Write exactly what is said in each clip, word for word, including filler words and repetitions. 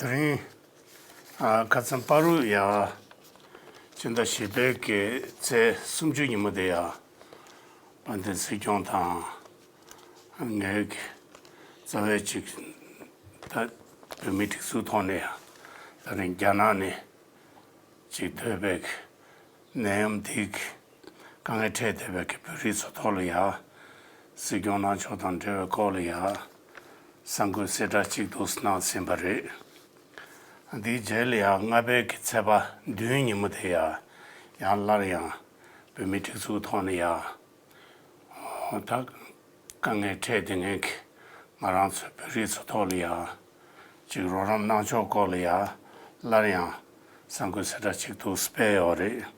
དེ་རིང་ཨ་ཁ་སང་བར་དུ་ཡ་སྤྱི་ཟླ་བཞི་པའི་གི་ཚེས་སུམ་ཅུ་ཉིན་མོ་དེ་ཡ་དཔལ་ལྡན་སྲིད་སྐྱོང་དང་ངའི་གི་རྩ་བའི་ཅིག་ད་བོད་མིའི་སྒྲིག་འཛུགས་ཐོག་ནས་ཡ་དེ་རིང་རྒྱ་ནག་ནས་ཅིག་ཐོན་པའི་གི་ནད་ཡམས་འདི་གི་དཀའ་ངལ་འཕྲད་བསྡད་པའི་གི་བོད་རིགས་ཚོ་ཐོག་ལ་ཡ་སྲིད་སྐྱོང་གནང་ཕྱོགས་དང་འབྲེལ་བའི་སྐོར་ལ་ཡ་གསར་འགོད་གསལ་བསྒྲགས་ཅིག་འདུག་གནང་ཟིན་པ་རེད། འདིའི་རྗེས་ལ་ཡང་ལྔ་པའི་གི་ཚེས་པ་བདུན་ཉིན་མོ་དེ་ཡ་ཡང་སླར་ཡང་བོད་མིའི་སྒྲིག་འཛུགས་ཐོག་ནས་ཡ་ད་དཀའ་ངལ་འཕྲད་དེ་ངན་གི་ང་རང་ཚོའི་བོད་རིགས་ཚོ་ཐོག་ལ་ཡ་ཅིག་རོགས་རམ་གནང་ཕྱོགས་སྐོར་ལ་ཡ་སླར་ཡང་གསར་འགོད་གསལ་བསྒྲགས་ཅིག་ཏུ་སྤེལ་ཡོད་རེད།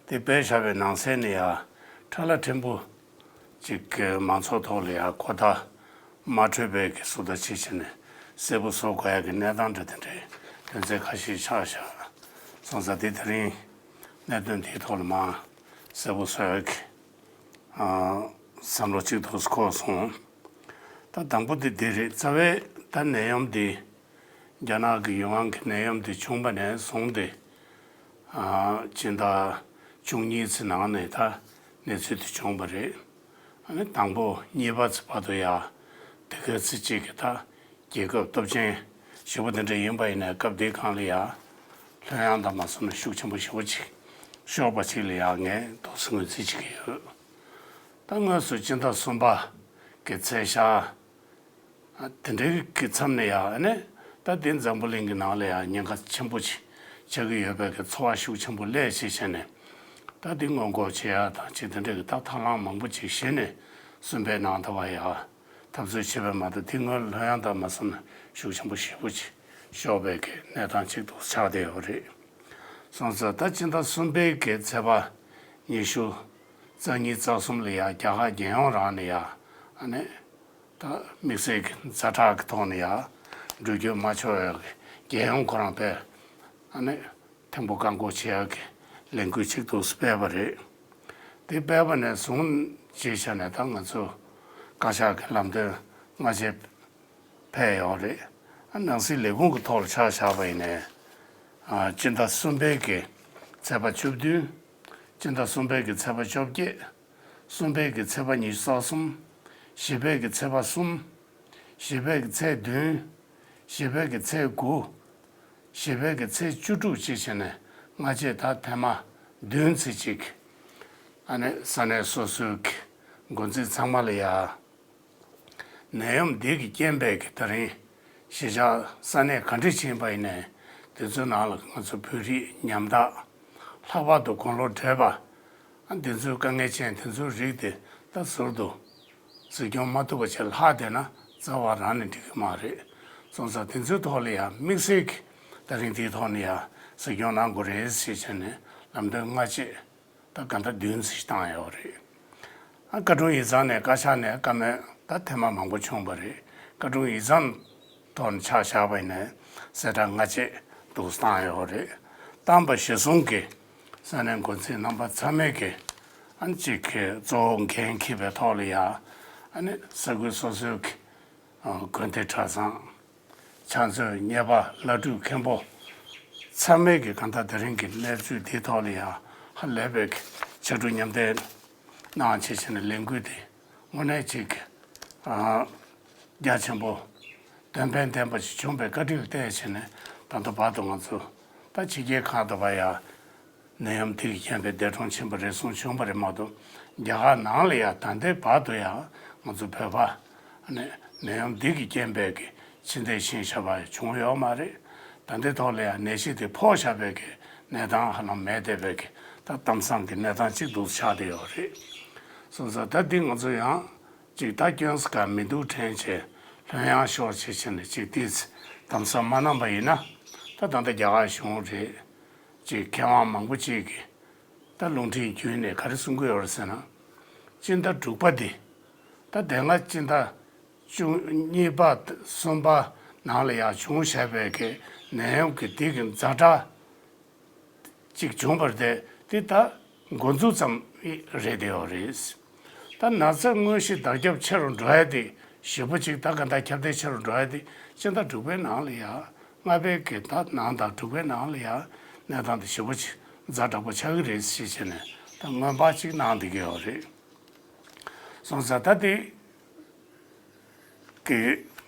དེ་སྤེལ་བཞག་པའི་ནང་གསལ་ནས་ཡ་ཁྲ་ལ་ཕྲན་བུ་ཅིག་གི་མང་ཚོགས་ཐོག་ལ་ཡ་གོ་བརྡ་མ་འཕྲོད་པའི་གི་བཟོ་ལྟ་ཅིག་བྱས་ནས་གསལ་པོ་བཟོ་དགོས་ཡ་གི་གནས་སྟངས་འདྲ་དེ་འདྲའི་དོན་ཚན་ཁ་ཤས་ཆགས་བཞག་སོང་ཙང་དེ་དེ་རིང་གནད་དོན་དེའི་ཐོག་ལ་མ་གསལ་པོ་བཟོ་ཡ་གི་ཨ་བསམ་བློ་གཅིག་ཏུ་འཁོར་སོང་། ད་དང་པོ་དེ་འདི་རེད། རྩ་བའི་ད་ནད་ཡམས་འདི་རྒྱ་ནག་གི་ཡུའུ་ཧན་གྱི་ནད་ཡམས་འདི་བྱུང་བ་ནས་བཟུང་སྟེ་ཨ་སྤྱི་ཟླ་བཅུ་གཉིས་ཚེ་ནང་ནས་ད་གནས་ཚུལ་དེ་བྱུང་བ་རེད། ཨ་ནི་དང་པོ་གཉིས་པ་ཚེ་བར་དུ་ཡ་དེ་ག་ཚེ་གཅིག་གི་ད་རྒྱལ་ཁབ་སྟོབས་ཆེན་ཞེ་པོ་དེ་འདྲ་ཡིན་པ་ཡིན་ནའི་སྐབས་དེའི་སྒང་ལ་ཡ་ལྷོད་ཡངས་དང་མ་སོང་ན་ཤུགས་ཆེན་པོ་ཞེ་པོ་ཅིག་ཤོར་བ་ཅིག་ལ་ཡ་ངས་འདུག་སེ་ངོས་འཛིན་བྱེད་ཀྱི་ཡོད། ད་དངོས་སུ་སྤྱི་ཟླ་གསུམ་པ་གི་ཚེས་ཤར་དེ་འདྲའི་གི་མཚམས་ནས་ཡ་ཨ་ནི་ད་དེ་འཛམ་བུ་གླིང་གི་ནང་ལ་ཡ་ཉེན་ཁ་ཆེན་པོ་ཅིག་ཆགས་ཀྱི་ཡོད་པའི་གི་ཚོར་བ་ཤུགས་ཆེན་པོ་སླེབས་བྱས་བྱས་ནས་ད་དེ་སྔོན་འགོག་བྱེད་ཡ་དང་ཅིག་དེ་འདྲའི་གི་ད་ཐབས་ལམ་མང་པོ་ཅིག་བྱས་ནས་གསུམ་པའི་ནང་ད་བ་ཡ་འཐབ་རྩོད་བྱས་པ་མ་གཏོགས་དེ་སྔོན་ལྷོད་ཡངས་དང་མ་སོང་ན་ཤུགས་ཆེན་པོ་ཞེ་པོ་ཅིག་ཤོར་བའི་གི་གནས་སྟངས་ཅིག་ཏུ་ཆགས་བསྡད་ཡོད་རེད། སོང་ཙང་ད་སྤྱི་ཟླ་གསུམ་པའི་གི་ཚེས་པ་ཉི་ཤུ་རྩ་གཉིས་རྩ་གསུམ་ལ་ཡ་རྒྱ་གར་རྒྱལ་ཡོངས་རང་ནས་ཡ་ཨ་ནི་ད་དམིགས་བསལ་གྱི་ཛ་དྲག་གི་ཐོག་ནས་ཡ་འགྲུལ་སྐྱོད་མ་ཆོག་ཡ་གི་རྒྱལ་ཡོངས་ཁོ་རང་པས་ཨ་ནི་ཐེམ་པོ་བཀག་འགོག་བྱེད་ཡ་གི་ལས་འགུལ་ཅིག་ཏུ་སྤེལ་བ་རེད། དེ་སྤེལ་བ་ནས་བཟུང་བྱས་བྱས་ནས་ད་ང་ཚོ་བཀའ་ཤག་གི་ལམ་སྟོན་སྔ་རྗེས་ཕེབས་ཡོད་རེད། ཨ་ནང་སྲིད་ལས་ཁུངས་ཀྱི་ཐོག་ལ་ཆ་བཞག་པ་ཡིན་ནའི་ཨ་སྤྱི་ཟླ་གསུམ་པའི་གི་ཚེས་པ་བཅུ་བདུན། སྤྱི་ཟླ་གསུམ་པའི་གི་ཚེས་པ་བཅོ་བརྒྱད། གསུམ་པའི་གི་ཚེས་པ་ཉི་ཤུ་རྩ་གསུམ། བཞི་པའི་གི་ཚེས་པ་གསུམ། བཞི་པའི་གི་ཚེས་བདུན། བཞི་པའི་གི་ཚེས་དགུ། བཞི་པའི་གི་ཚེས་བཅུ་དྲུག་བཅས་བྱས་ནས་སྔ་རྗེས་ད་ཐེངས་མ་བདུན་ཙམ་ཅིག་ཨ་ནི་ས་གནས་སོ་སོའི་གི་འགོ་འཛིན་ཚང་མ་ལ་ཡ་ནད་ཡམས་འདི་གི་རྐྱེན་པས་གི་ད་རིང་གཞིས་ཆགས་ས་གནས་ག་འདྲ་ཕྱིན་པ་ཡིན་ནའི་དེ་ཚོའི་ནང་ལ་ང་ཚོ་བོད་རིགས་ཉམ་ཐག་ལྷག་པར་དུ་དགུང་ལོ་བགྲེས་པ་ཨ་འདི་ཚོའི་དཀའ་ངལ་ཅན་དེ་ཚོའི་རིགས་དེ་ད་ཟུར་དུ་གཟིགས་སྐྱོང་མ་ཐུབ་པ་བྱས་ལྷག་བསྡད་ན་རྩ་བ་རང་ནས་འགྲིག་གི་མ་རེད། སོང་ཙང་དེ་ཚོའི་ཐོག་ལ་ཡང་དམིགས་བསལ་གྱི་ད་རིང་དེའི་ཐོག་ནས་ཡང་གཟིགས་སྐྱོང་གནང་དགོས་རེད་ཟེར་བྱས་ནས་ལམ་སྟོན་སྔ་རྗེས་ད་གང་ལྟར་བདུན་ཙམ་ཞིག་བཏང་ཡོད་རེད། ཨ་བཀའ་དྲུང་ཡིག་ཚང་ནས་བཀའ་ཤག་ནས་བཀའ་མོལ་ད་ཐེངས་མ་མང་པོ་བྱུང་བ་རེད། བཀའ་དྲུང་ཡིག་ཚང་ཐོག་ནས་ཆ་བཞག་པ་ཡིན་ནའི་གསལ་བསྒྲགས་སྔ་རྗེས་འདུག་བཏང་ཡོད་རེད། བཏང་པ་གཞིར་བཟུང་གིས་ས་གནས་འགོ་འཛིན་རྣམ་པ་ཚང་མས་ཀྱི་ཨ་ནི་གཅིག་གི་གཙོ་བོ་འགན་འཁྱེར་བའི་ཐོག་ལ་ཡ་ཨ་ནི་ས་ཁུལ་སོ་སོའི་གི་དགོན་སྡེ་གྲྭ་ཚང་ཕྱག་མཛོད་གཉེར་པ་བླ་སྤྲུལ་མཁན་པོ་ཚང་མས་ཀྱི་གང་ལྟར་དེ་རིང་གི་གནས་ཚུལ་འདིའི་ཐོག་ལ་ཡ་ཧ་ལས་པའི་གི་ཕྱར་གྲུ་མཉམ་འདེགས་གནང་བྱས་བྱས་ནས་ལས་འགུལ་འདི་དངོས་གནས་ཅིག་ཨ་རྒྱ་ཆེན་པོ་དོན་ཕན་ལྡན་པ་ཞིག་བྱུང་བའི་བཀའ་དྲིན་ལ་བརྟེན་བྱས་ནས་ད་ལྟ་བར་དུ་ང་ཚོ་ད་ཕྱི་རྒྱལ་ཁག་ཏུ་བ་ཡ་ནད་ཡམས་དེ་གི་རྐྱེན་པས་འདས་གྲོངས་ཕྱིན་པ་རེ་ཟུང་བྱུང་བ་རེད་མ་གཏོགས་རྒྱ་གར་ནང་ལ་ཡ་ད་ལྟའི་བར་དུ་ཡ་ང་ཚོ་བོད་པ་ནད་ནད་ཡམས་འདི་གི་རྐྱེན་པས་ཀྱི་ཕྱི་འདས་ཤི་ཤ་བ་བྱུང་ཡོད་མ་རེད། ད་ལྟའི་ཐོག་ལ་ཡ་ནད་གཞི་དེ་ཕོག་བཞག་པའི་གི་གནས་སྟངས་ཧ་ལམ་མེད་བསྡད་པའི་གི་ད་གཏམ་བཟང་གི་གནས་སྟངས་གཅིག་ཏུ་ཆགས་བསྡད་ཡོད་རེད། སོང་ཙང་ད་འདི་ང་ཚོ་ཡང་ཅིག་ད་སྐྱོན་ས་ག་མི་འདུག་དྲན་བྱས་ལྷོད་ཡངས་ཤོར་བྱས་བྱས་ནས་ཅིག་ཏིས་དམ་བསམ་མ་གནང་པ་ཡིན་ན་ད་ད་ལྟ་རྒྱ་གར་གཞུང་རེད། ཅིག་མཁས་དབང་མང་པོ་ཅིག་གིས་ད་རླུང་འཕྲིན་བརྒྱུད་ནས་ག་རེ་གསུང་གི་ཡོད་རེད་ཟེར་ན། སྤྱི་ཟླ་དྲུག་པ་འདི་ད་དེ་སྔ་སྤྱི་ཟླ་བཅུ་གཉིས་པ་གསུམ་པ་ནང་ལ་ཡང་བྱུང་བཞག་པའི་གི་ནད་ཡམས་ཀྱི་འདི་གི་ཛ་དྲག་ཅིག་བྱུང་བ་རེད་དེ་ད་འགོ་འཛུགས་ཙམ་རེད་དེ་ཡོད་རེད། ད་ན་ཚ་དངོས་གཞི་དར་ཁྱབ་ཆེ་རུ་འགྲོ་ཡ་དེ་ཞེ་པོ་ཅིག་ད་ག་ད་ཁྱབ་གདལ་ཆེ་རུ་འགྲོ་ཡ་དེ་སྤྱི་ཟླ་དྲུག་པའི་ནང་ལ་ཡ་ ལྔ་པའི་གི་ད་ནང་དང་དྲུག་པའི་ནང་ལ་ཡང་གནས་སྟངས་དེ་ཞེ་པོ་ཅིག་ཛ་དྲག་པོ་ཆགས་ཀྱི་རེད་ཞེས་བྱས་ནས་ད་སྔོན་དཔག་ཅིག་གནང་བསྡད་ཀྱི་ཡོད་རེད། སོང་ཙང་ད་དེ་གི་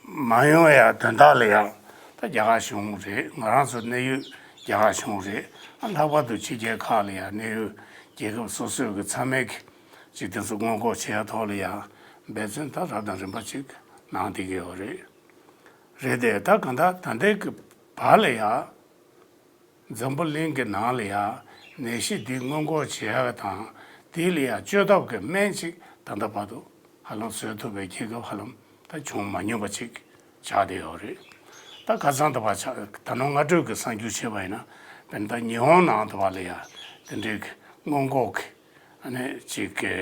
མ་ཡོང་ཡ་དོན་དག་ལ་ཡང་ད་རྒྱ་གར་གཞུང་རེད། ང་རང་ཚོ་གནད་ཡོད་རྒྱ་གར་གཞུང་རེད། ཨ་ལྷག་པར་དུ་ཕྱི་རྒྱལ་ཁག་ལ་ཡང་གནད་ཡོད་རྒྱལ་ཁབ་སོ་སོའི་གི་ཚང་མས་གི་ཅིག་དེ་ཚོ་སྔོན་འགོག་བྱེད་ཡ་ཐོག་ལ་ཡང་འབད་བརྩོན་ད་རབ་དང་རིམ་པ་ཅིག་གནང་བསྡད་ཀྱི་ཡོད་རེད། རེད་དེ་ད་གང་ལྟར་ད་ལྟའི་གི་བར་ལ་ཡང་འཛམ་བུ་གླིང་གི་ནང་ལ་ཡང་ནད་གཞི་འདི་སྔོན་འགོག་བྱེད་ཡག་དང་དེ་ལ་ཡང་བཅོས་ཐབས་ཀྱི་སྨན་ཅིག་ད་ལྟ་བར་དུ་ཧ་ལམ་བཟོས་ཐུབ་པའི་རྒྱལ་ཁབ་ཧ་ལམ་ད་བྱུང་མ་མྱོང་པ་ཅིག་ཆགས་བསྡད་ཡོད་རེད། ད་ཁ་སང་ད་བར་ཆ་ད་ནོ་སྔ་དྲོས་ཀྱི་གསར་འགྱུར་བྱས་པ་ཡིན་ན་དཔེར་ན་ད་ཉི་ཧོང་ནང་ད་བར་ལ་ཡང་དེ་འདྲའི་སྔོན་འགོག་གི་ཨ་ནི་ཅིག་གི་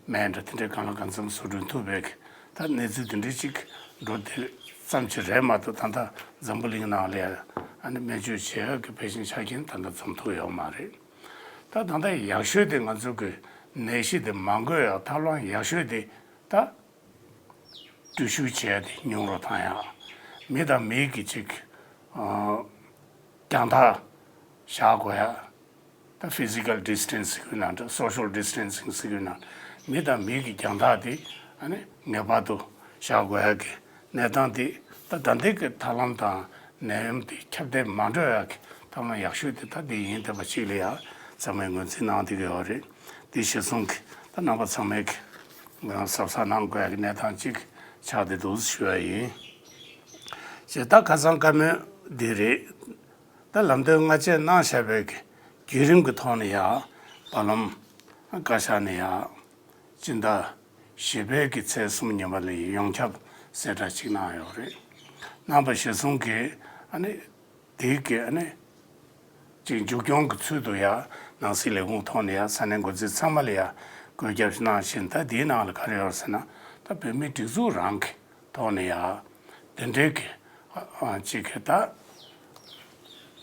སྨན་འདྲ་དེ་འདྲའི་གང་ལ་གང་འཚམ་བཟོ་སྐྲུན་ཐུབ་པའི་ད་གནས་ཚུལ་དེ་འདྲའི་ཅིག་འགྲོ་དེ་ཙམ་ཅིག་རེད་མ་གཏོགས། ད་ལྟ་འཛམ་བུ་གླིང་ནང་ལ་ཡང་ཨ་ནི་སྨན་བཅོས་བྱེད་ཡག་གི་ཕལ་ཆེར་ཆ་རྐྱེན་ད་ལྟ་འཛོམས་ཐུབ་ཡོད་མ་རེད། ད་ད་ལྟ་ཡག་ཤོས་དེ་ང་ཚོ་གི་ནད་གཞི་དེ་མ་འགོས་ཡག་ཐབས་ལམ་ཡག་ཤོས་དེ་ད་འགྲུལ་བཞུད་བྱས་ཏེ་ཉུང་རུ་བཏང་ཡག་མི་དང་མི་གི་ཅིག་ཨ་རྒྱང་ཐག་བཞག་དགོས་ཡག་ད་physical distancing་ཟེར་གྱི་ན་འདྲ། social distancing་ཟེར་གྱི་ན། མི་དང་མི་གི་རྒྱང་ཐག་དེ་ཨ་ནི་ངེས་པར་དུ་བཞག་དགོས་ཡག་གི་གནས་སྟངས་དེ་ད་ད་ལྟའི་གི་ཐབས་ལམ་དང་ནད་ཡམས་དེ་ཁྱབ་གདལ་མ་འགྲོ་ཡག་གི་ཐབས་ལམ་ཡག་ཤོས་དེ་ད་དེ་ཡིན་བསྡད་པ་ཅིག་ལ་ཡང་ཚང་མས་ངོས་འཛིན་གནང་བསྡད་ཀྱི་ཡོད་རེད། དེ་གཞིར་བཟུང་གི་ད་རྣམ་པ་ཚང་མས་གི་གཟབ་གཟབ་གནང་དགོས་ཡག་གི་གནས་སྟངས་ཅིག་ཆགས་བསྡད་འདུག་ཞུ་ཡག་ཡིན། ཞེས་ད་ཁ་སང་བཀའ་མོལ་འདི་རེད། ད་ལམ་སྟོན་སྔ་རྗེས་གནང་བཞག་པའི་བརྒྱུད་རིམ་གྱི་ཐོག་ནས་ཡང་བར་ལམ་བཀའ་ཤག་ནས་ཡང་སྤྱི་ཟླ་བཞི་པའི་གི་ཚེས་གསུམ་ཉིན་མ་ལ་ཡོངས་ཁྱབ་གསལ་བསྒྲགས་ཅིག་གནང་ཡོད་རེད། གནང་བ་གཞིར་བཟུང་གི་ཨ་ནི་དེའི་གི་ཨ་ནི་ཅིག་མཇུག་སྐྱོང་གི་ཚུལ་དུ་ཡང་ནང་སྲིད་ལས་ཁུངས་ཐོག་ནས་ཡང་ས་གནས་འགོ་འཛིན་ཚང་མ་ལ་ཡང་བཀོད་ཁྱབ་གནང་བཞིན། ད་དེའི་ནང་ལ་ག་རེ་ཡོད་ཟེར་ན། ད་བོད་མིའི་སྒྲིག་འཛུགས་རང་གི་ཐོག་ནས་ཡང་དེ་འབྲེལ་གྱི་ཨ་ཨ་ཅིག་གི་ད་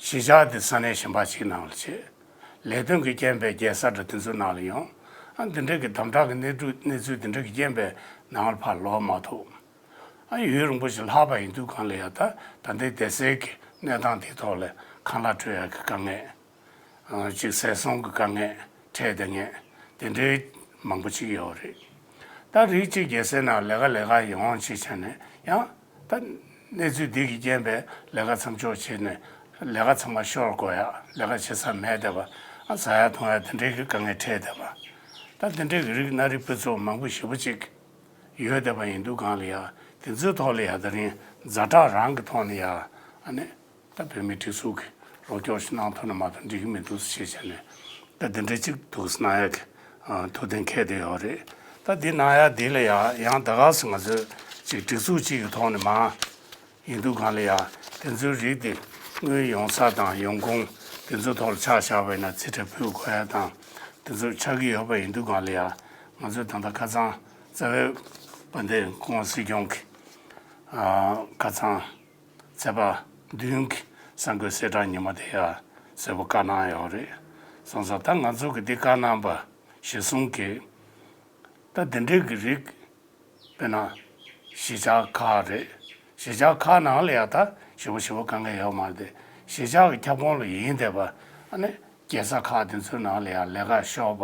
གཞིས་ཆགས་དེ་ས་གནས་གཞན་པ་ཅིག་ནང་ལ་བྱེད། ལས་དོན་གྱི་རྐྱེན་པས་རྒྱལ་ས་འདྲ་དེ་ཚོའི་ནང་ལ་ཡོང་། ཨ་འདི་འདྲའི་གི་དམ་དྲག་གི་གནས་དུ་གནས་ཚུལ་དེ་འདྲ་གི་རྐྱེན་པས་ནང་ལ་ཕར་ལོག་མ་ཐུབ། ཨ་ཡུན་རིང་པོ་ཞིག་ལྷག་པ་ཡིན་དུས་གང་ལ་ཡང་ད་ད་ལྟའི་བསྡད་སའི་གི་གནས་སྟངས་དེའི་ཐོག་ལ་ཁང་གླ་སྤྲོད་ཡག་གི་དཀའ་ངལ། ཅིག་ཟས་སོང་གི་དཀའ་ངལ་འཕྲད་བསྡད་མཁན་དེ་འདྲའི་མང་པོ་ཅིག་ཡོད་རེད། ད་རིགས་གཅིག་རྒྱལ་སའི་ནང་ལས་ཀ་ལས་ཀ་ཡོང་བྱེད་བྱས་ནས་ཡང་ད་གནས་ཚུལ་འདི་གི་རྐྱེན་པས་ལས་ཀ་མཚམས་འཇོག་བྱས་ནས་ལས་ཀ་ཚང་མ་ཤོར་དགོས་ཡ། ལས་ཀ་བྱེད་ས་མེད་བསྡད་པ། ཨ་ཟ་ཡ་འཐུང་ཡ་དེ་འདྲའི་གི་དཀའ་ངལ་འཕྲད་བསྡད་པ། ད་དེ་འདྲའི་གི་རིགས་སྣ་རིགས་ཕུན་ཚོགས་མང་པོ་ཞེ་པོ་ཅིག་ཡོད་བསྡད་པ་ཡིན་དུས་གང་ལ་ཡ་དེ་ཚོའི་ཐོག་ལ་ཡ་ད་རིང་ཛ་དྲག་རང་གི་ཐོག་ནས་ཡ་ཨ་ནི། ད་བོད་མིའི་སྒྲིག་འཛུགས་ཀྱི་རོགས་སྐྱོར་ཞིག་གནང་ཐུབ་ན་མ་གཏོགས་འགྲིག་གི་མི་འདུག་ཞེས་བྱས་ནས་ད་འདི་འདྲ་གཅིག་འདུག་གནང་ཡག་གི་ཐུགས་གཏན་འཁེལ་བསྡད་ཡོད་རེད། ད་འདི་གནང་ཡག་འདི་ལ་ཡང་ཡང་ད་ག་སེ་ང་ཚོས་ཅིག་སྒྲིག་འཛུགས་གཅིག་གི་ཐོག་ནས་མ་ཡིན་དུས་གང་ལ་ཡང་དེ་ཚོའི་རིགས་དེ་དངུལ་ཡོང་ས་དང་ཡོང་ཁུངས་དེ་ཚོའི་ཐོག་ལ་ཆ་བཞག་པ་ཡིན་ན་རྩིས་ཁྲ་ཕུལ་དགོས་ཡ་དང་དེ་ཚོ་ཆགས་ཀྱི་ཡོད་པ་ཡིན་དུས་གང་ལ་ཡང་ང་ཚོས་ད་ལྟ་ཁ་སང་རྩ་བའི་དཔལ་ལྡན་སྐུ་ངོ་སྲིད་སྐྱོང་གི་ཁ་སང་། ཚེས་པ་བདུན་གྱི་གསར་འགོད་གསལ་བསྒྲགས་ཉི་མ་དེ་ཡང་གསལ་པོ་བཀའ་གནང་ཡོད་རེད། སོང་ཙང་ད་ང་ཚོ་གི་འདི་བཀའ་གནང་པ་གཞིར་བཟུང་གི་ད་འདི་འདྲའི་གི་རིགས་དཔེར་ན་གཞིས་ཆགས་ཁག་རེད། གཞིས་ཆགས་ཁག་ནང་ལ་ཡང་ད་ཞེ་པོ་ཞེ་པོ་དཀའ་ངལ་ཡོད་མ་རེད་དེ། གཞིས་ཆགས་ཀྱི་ཁྱབ་ཁོངས་ལ་ཡིན་བསྡད་པ་ཨ་ནི་རྒྱལ་ས་ཁག་དེ་ཚོའི་ནང་ལ་ཡང་ལས་ཀ་ཤོར་བ།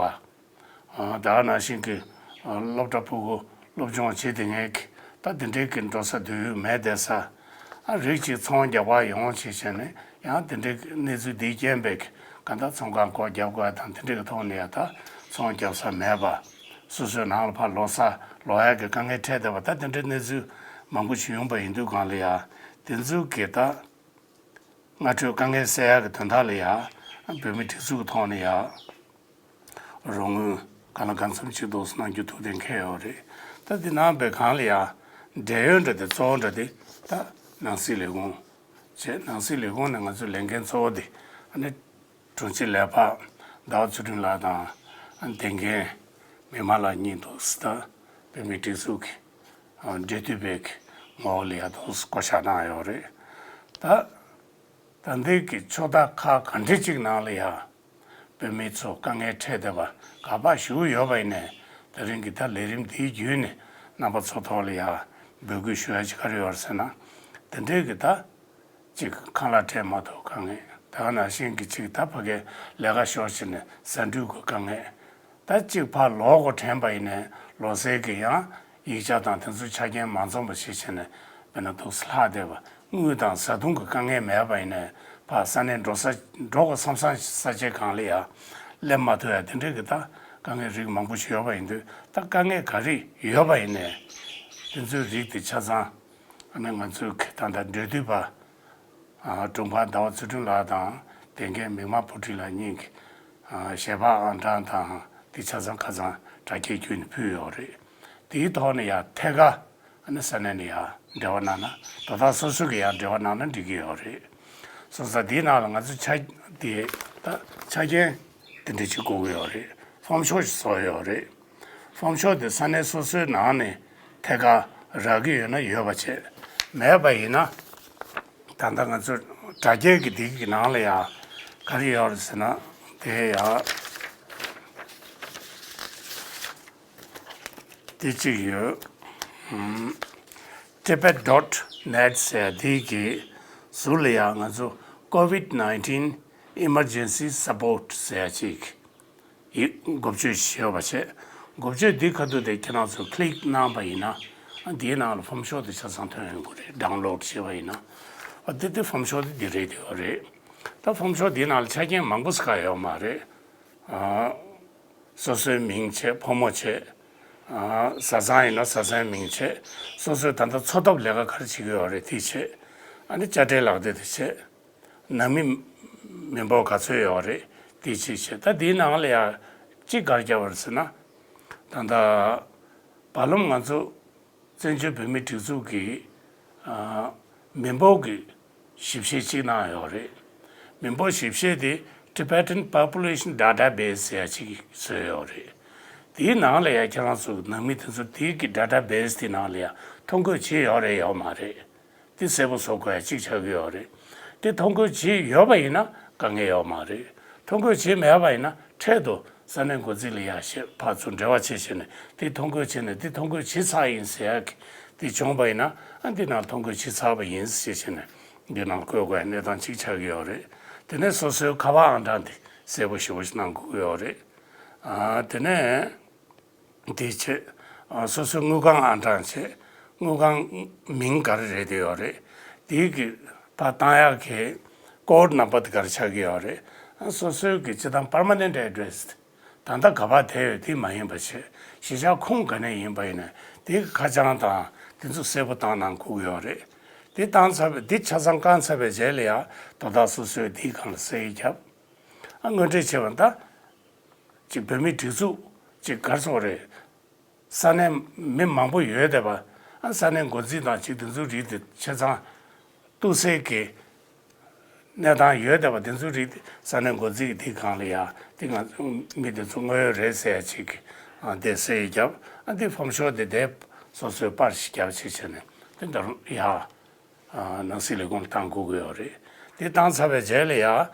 ད་ག་ནང་བཞིན་གྱི་སློབ་གྲྭ་ཕྲུ་གུ་སློབ་སྦྱོང་བྱེད་བསྡད་མཁན་གྱི་ད་དེ་འདྲའི་གི་འགྲོ་ས་སྡོད་ཡུལ་མེད་བསྡད་ས། ཨ་རིགས་གཅིག་ཚོང་རྒྱག་པར་ཡོང་བྱས་བྱས་ནས་ཡང་དེ་འདྲའི་གི་གནས་ཚུལ་འདིའི་རྐྱེན་པས་གང་ལྟར་ཚོང་ཁང་སྒོ་རྒྱབ་དགོས་དང་དེ་འདྲའི་གི་ཐོག་ནས་ཡང་ད་ཚོང་རྒྱག་ས་མེད་པ། སོ་སོའི་ནང་ལ་ཕར་ལོག་ས་ལོག་ཡག་གི་དཀའ་ངལ་འཕྲད་བསྡད་པ། ད་དེ་འདྲའི་གནས་ཚུལ་མང་པོ་ཞིག་ཡོང་པ་ཡིན་དུས་གང་ལ་ཡང་དེ་ཚོའི་གི་ད། སྔ་འཕྲོས་དཀའ་ངལ་སེལ་ཡག་གི་དོན་དག་ལ་ཡང་བོད་མིའི་སྒྲིག་འཛུགས་ཀྱི་ཐོག་ནས་ཡང་རོགས་དངུལ་གང་ལ་གང་འཚམ་ཅིག་འདུག་གནང་རྒྱུ་ཐུགས་གཏན་འཁེལ་ཡོད་རེད། ད་འདི་གནང་བའི་སྒང་ལ་ཡང་འབྲེལ་ཡོད་འདྲ་དེ་གཙོ་བོ་འདྲ་དེ་ད་ནང་སྲིད་ལས་ཁུངས་བྱས། ནང་སྲིད་ལས་ཁུངས་ནས་ང་ཚོའི་ལས་འགན་གཙོ་བོ་དེ་ཨ་ནི་དྲུང་ཆེ་ལས་འཕགས་ཟླ་བ་ཚུལ་ཁྲིམས་ལགས་དང་ཨ་ནི་དེ་འགན་མི་མང་ལགས་གཉིས་འདུག་ད་བོད་མིའི་སྒྲིག་འཛུགས་ཀྱི་འབྲེལ་མཐུད་པའི་ངོ་བོ་ལ་ཡང་དུ་བསྐོ་བཞག་གནང་ཡོད་རེད། ད་ད་ལྟའི་གི་ཕྱོགས་མཐའ་ཁག་ག་འདྲ་ཅིག་ནང་ལ་ཡང་བོད་མི་ཚོ་དཀའ་ངལ་འཕྲད་བསྡད་པ་ག་པར་བཞུགས་ཡོད་པ་ཡིན་ནའི་དེ་རིང་གི་ད་ལས་རིམ་འདིའི་བརྒྱུད་ནས་རྣམ་པ་ཚོ་ཐོག་ལ་ཡང་འབོད་སྐུལ་ཞུ་ཡ་ཅིག་ག་རེ་ཡོད་རེད་ཟེར་ན། དེ་འདྲའི་གི་ད་ ཅིག་ཁང་གླ་སྤྲད་མ་ཐུབ་དཀའ་ངལ། ད་ག་ནང་བཞིན་གྱི་ཅིག་ད་ཕ་གའི་ལས་ཀ་ཤོར་ཕྱིན་ནས་ཟ་འབྲུ་གི་དཀའ་ངལ། ད་ཅིག་ཕར་ལོག་གོ་དྲན་པ་ཡིན་ནའི་ལོ་སེར་གྱི་ཡང་ཡིག་ཆ་དང་དེ་ཚོའི་ཆ་རྐྱེན་མ་འཛོམས་པ་ཞིག་བྱས་ནས་དཔེར་ན་འདུག་སེ་ལྷག་བསྡད་པ། དངུལ་དང་བཟའ་བཏུང་གི་དཀའ་ངལ་མེད་པ་ཡིན་ནའི་ཕར་ས་གནས་འགྲོ་ས་འགྲོ་དགོས་བསམ་བསམ་ས་ཆའི་སྒང་ལ་ཡ་སླེབས་མ་ཐུབ་ཡ་དེ་འདྲའི་གི་ད་དཀའ་ངལ་རིགས་མང་པོ་ཞིག་ཡོད་པ་ཡིན་དུས། ད་དཀའ་ངལ་ག་རེ་ཡོད་པ་ཡིན་ནའི་དེ་ཚོའི་རིགས་དེ་ཆ་ཚང་ཨ་ནི་ང་ཚོའི་གི་ད་ལྟ་འབྲེལ་མཐུད་པ། ཨ། དྲུང་འཕར་ཟླ་བ་ཚུལ་ཁྲིམས་ལགས་དང་། དེ་སྒང་མིག་དམར་བུ་ཁྲིད་ལགས་གཉིས་ཀྱིས། ཨ། ཞལ་པར་ཨང་གྲངས་དང་དེ་ཆ་ཚང་ཁ་སང་དྲ་རྒྱའི་བརྒྱུད་ནས་ཕུལ་ཡོད་རེད། དེའི་ཐོག་ནས་ཡང་ཐད་ཀར་ཨ་ནི་ས་གནས་ནས་ཡང་འབྲེལ་བ་གནང་ན། དོ་བདག་སོ་སོ་གིས་ཡང་འབྲེལ་བ་གནང་ན་འགྲིག་གི་ཡོད་རེད། སོང་ཙང་དེའི་ནང་ལ་ང་ཚོ་ཆ་དེ་ད་ཆ་རྐྱེན་དེ་འདྲ་ཞིག་དགོས་ཀྱི་ཡོད་རེད། ཕོམ་ཤོག་ཞིག་བཟོ་ཡོད་རེད། ཕོམ་ཤོག་དེ་ས་གནས་སོ་སོའི་ནང་ནས་ཐད་ཀར་རག་གི་ཡོད་ན་ཡོད་པ་བྱས། མེད་པ་ཡིན་ན། ད་ལྟ་ང་ཚོ་དྲ་རྒྱའི་གི་འདི་གི་ནང་ལ་ཡ་ག་རེ་ཡོད་རེད་ཟེར་ན། དེ་ཡ་དེ་གཅིག་ཡོད། ཨམ། tibet dot net ཟེར་ཡ་དེ་གི་ཟུར་ལ་ཡ་ང་ཚོ་COVID nineteen emergency support ཟེར་ཡ་གཅིག་ཡིག་འགོ་བརྗོད་བྱས་པ་བྱས། འགོ་བརྗོད་འདི་ཁ་ཐུག་དེ་ཁྱེད་རང་ཚོས་click གནང་པ་ཡིན་ན། ཨ། འདིའི་ནང་ལ་ཕོམ་ཤོག་དེ་ཆ་ཚང་ཐོན་ཡོང་གི་རེད། download བྱས་པ་ཡིན་ན། ཨ། དེ་དེ་ཕོམ་ཤོག་དེ་འདི་རེད། དེ་ཡོད་རེད། ད་ཕོམ་ཤོག་འདིའི་ནང་ལ་ཆ་རྐྱེན་མང་པོ་ཟེར་ག་ཡོད་མ་རེད། ཨ། སོ་སོའི་མིང་བྱས། ཕོ་མོ་བྱས། ཨ། བཟའ་ཚང་ཡིན་ན་བཟའ་ཚང་མིང་བྱས། སོ་སོའི་ད་ལྟ་འཚོ་ཐབས་ལས་ཀ་ག་རེ་བྱེད་ཀྱི་ཡོད་རེད་དེ་བྱས། ཨ་ནི་དཔྱ་ཁྲལ་ལག་དེབ་དེ་བྱས། ནང་མི་མི་འབོར་ག་ཚོད་ཡོད་རེད་དེ་ཅིག་བྱས། ད་དེའི་ནང་ལ་ཡ་གཅིག་ག་རེ་བརྒྱབ་པ་རེད་ཟེར་ན། ད་ལྟ་བར་ལམ་ང་ཚོ་བཙན་བྱོལ་བོད་མིའི་སྒྲིག་འཛུགས་ཀྱི། ཨ། མི་འབོར་གྱི་ཞིབ་བཤེར་གཅིག་གནང་ཡོད་རེད། མི་འབོར་ཞིབ་བཤེར་དེ་Tibetan Population Database ཟེར་ཡ་གཅིག་བཟོས་ཡོད་རེད། དེའི་ནང་ལ་ཡ་ཁྱེད་རང་ཚོ་ནང་མི་དེ་ཚོ་དེའི་གི་database དེའི་ནང་ལ་ཡ་ཐོ་འགོད་བྱས་ཡོད་རེད་ཡོད་མ་རེད། དེ་གསལ་པོ་བཟོ་དགོས་ཡ་གཅིག་ཆགས་ཀྱི་ཡོད་རེད། དེ་ཐོ་འགོད་བྱས་ཡོད་པ་ཡིན་ན་དཀའ་ངལ་ཡོད་མ་རེད། ཐོ་འགོད་བྱས་མེད་པ་ཡིན་ན་འཕྲལ་དུ་ས་གནས་འགོ་འཛིན་ལ་ཡ་ཞེས་ཕར་ཚུར་འབྲེལ་བ་བྱས་བྱས་ནས། དེ་ཐོ་འགོད་བྱས་ནས་དེ་ཐོ་འགོད་བྱས་ཚར་ཡིན་ཟེར་ཡ་གི་དེ་བྱུང་བ་ཡིན་ན། ཨ། འདི་ནང་ཐོ་འགོད་བྱས་ཚར་བ་ཡིན་ཟེར་བྱས་ནས་འདི་ནང་བཀོད་དགོས་ཡ་གནས་སྟངས་གཅིག་ཆགས་ཀྱི་ཡོད་རེད། དེ་ནས་སོ་སོའི་ཁ་པར་ཨང་གྲངས་དེ་གསལ་པོ་ཞེ་པོ་ཞིག་གནང་དགོས་ཀྱི་ཡོད་རེད། ཨ། དེ་ནས། དེའི་ཆེད། ཨ། སོ་སོའི་དངུལ་ཁང་ཨང་གྲངས་བྱས། དངུལ་ཁང་མིང་ག་རེ་རེད་དེ་ཡོད་རེད། དེའི་གི་ཕར་བཏང་ཡག་གི་ཀོཌ་ནམ་བར་དེ་ག་རེ་ཆགས་ཀྱི་ཡོད་རེད། ཨ། སོ་སོའི་གི་སྤྱིར་བཏང་permanent address ད་ལྟ་ག་པར་བསྡད་ཡོད་དེ་མ་ཡིན་པ་བྱས། གཞིས་ཆགས་ཁུངས་ག་ནས་ཡིན་པ་ཡིན་ནའི་དེའི་གི་ཁ་བྱང་དང་དེ་ཚོ་གསལ་པོ་བཏང་གནང་དགོས་ཀྱི་ཡོད་རེད། དེ་བཏང་ཚར་བའི་དེ་ཆ་ཚང་བཀང་ཚར་བའི་རྗེས་ལ་ཡ་དོ་བདག་སོ་སོས་དེའི་སྒང་ལ་གསལ་ཡིག་བརྒྱབ། ཨ། དངོས་འབྲེལ་བྱས་པ་ད། ཅིག་བོད་མིའི་སྒྲིག་འཛུགས་ཅིག་ག་རེ་ཟེར་དགོས་རེད། ས་གནས་མི་མང་པོ་ཡོད་བསྡད་པ། ཨ། ས་གནས་འགོ་འཛིན་དང་ཅིག་དེ་ཚོའི་རིགས་དེ་ཆ་ཚང་གཏུག་སའི་གི་གནས་སྟངས་ཡོད་བསྡད་པ། དེ་ཚོའི་རིགས་དེ་ས་གནས་འགོ་འཛིན་གྱི་དེའི་སྒང་ལ་ཡ་དེ་ང་མི་དེ་ཚོ་དངོས་ཡོད་རེད་ཟེར་ཡ་ཅིག། ཨ། དེ་གསལ་ཡིག་བརྒྱབ། ཨ། དེ་ཕོམ་ཤོག་དེ་དེ་སོ་སོའི་པར་ཞིག་བརྒྱབ་བྱས་བྱས་ནས་དེ་འདྲ་ཡ། ཨ། ནང་སྲིད་ལས་ཁུངས་ལ་བཏང་དགོས་ཀྱི་ཡོད་རེད། དེ་བཏང་ཚར་བའི་རྗེས་ལ་ཡ།